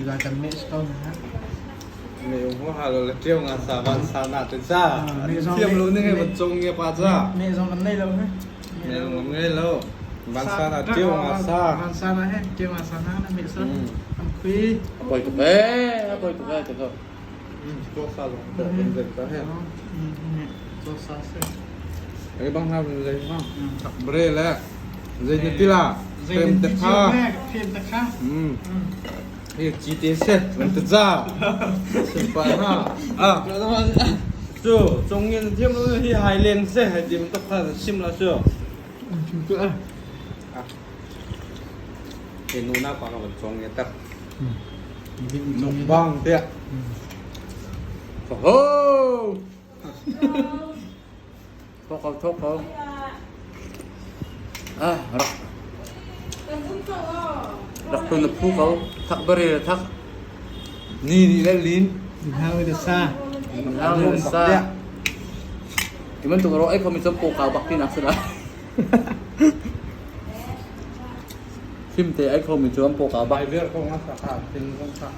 Tila kan meh si ko na. Me ung ho ha lo le ṭio nga sa van sa na te cha. Thiam lo ni ngai van cong nge pa cha. Me zong kan nei lo he. Me zong ngei lo. Van sa na ṭio nga sa. Van sa na he ṭio nga sa na na me sa. Am khui. Poi tuk eh, poi tuk eh te ko. Chaw sa zong te kan zen ta he. Chaw sa se. Ai bang ha zai ma. Bre le. Zai ni tila. Fem te kha. Fem te kha. Hi chi te se lan te za. Se pa na. Ah. Chu chong ngin thiam lo hi hai len se hai dim tok kha sim la chu. Chu tu a. He nu na pa ka van chong nge tak. Mukbang te. Ho! Thok ko, thok ko. Ah, rak. Rak tu na phu ko. Thak bari le thak. Ni ni le lin. Hang le sa. Hang le sa. Ti man tuk ro ai khomi chom po kau bak ti nak sila. Fim te ai khomi chom po kau bak. Ai ver ko nga sa kha tin kong sa.